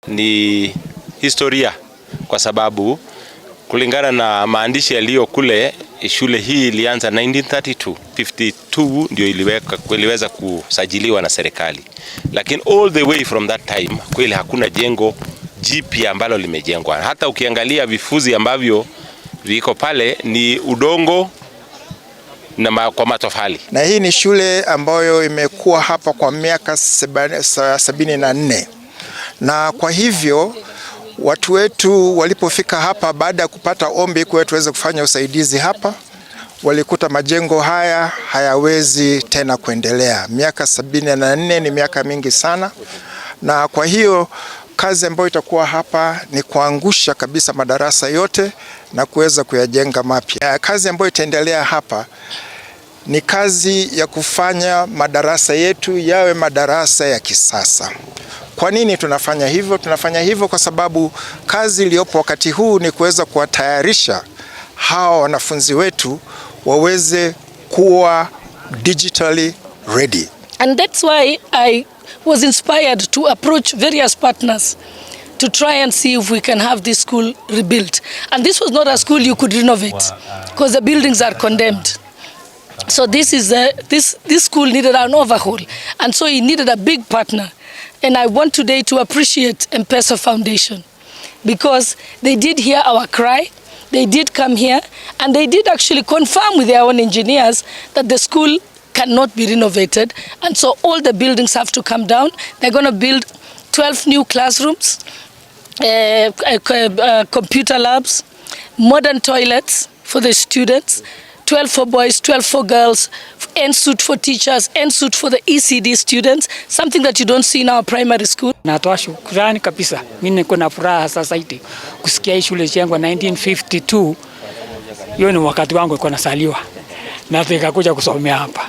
Ni historia kwa sababu kulingana na maandishi yaliyo kule, shule hii ilianza 1932, 52 ndio iliweza kusajiliwa na serikali, lakini all the way from that time kweli hakuna jengo jipya ambalo limejengwa. Hata ukiangalia vifuzi ambavyo viko pale ni udongo na kwa matofali. Na hii ni shule ambayo imekuwa hapa kwa miaka 74 na kwa hivyo watu wetu walipofika hapa baada ya kupata ombi kwa tuweze kufanya usaidizi hapa, walikuta majengo haya hayawezi tena kuendelea. Miaka 74 ni miaka mingi sana, na kwa hiyo kazi ambayo itakuwa hapa ni kuangusha kabisa madarasa yote na kuweza kuyajenga mapya. Kazi ambayo itaendelea hapa ni kazi ya kufanya madarasa yetu yawe madarasa ya kisasa. Kwa nini tunafanya hivyo? Tunafanya hivyo kwa sababu kazi iliyopo wakati huu ni kuweza kuwatayarisha hawa wanafunzi wetu waweze kuwa digitally ready. And that's why I was inspired to approach various partners to try and see if we can have this school rebuilt. And this was not a school you could renovate because the buildings are condemned. So this school needed an overhaul, and so it needed a big partner. And I want today to appreciate M-Pesa Foundation because they did hear our cry, they did come here, and they did actually confirm with their own engineers that the school cannot be renovated, and so all the buildings have to come down. They're going to build 12 new classrooms, computer labs, modern toilets for the students, 12 for boys, 12 for girls, en suite for teachers, en suite for the ECD students, something that you don't see in our primary school. Natoa shukrani kabisa. Mimi niko na furaha sasa hivi kusikia hii shule ilijengwa 1952. Hiyo ni wakati wangu nilikuwa nasaliwa na nikakuja kusomea hapa.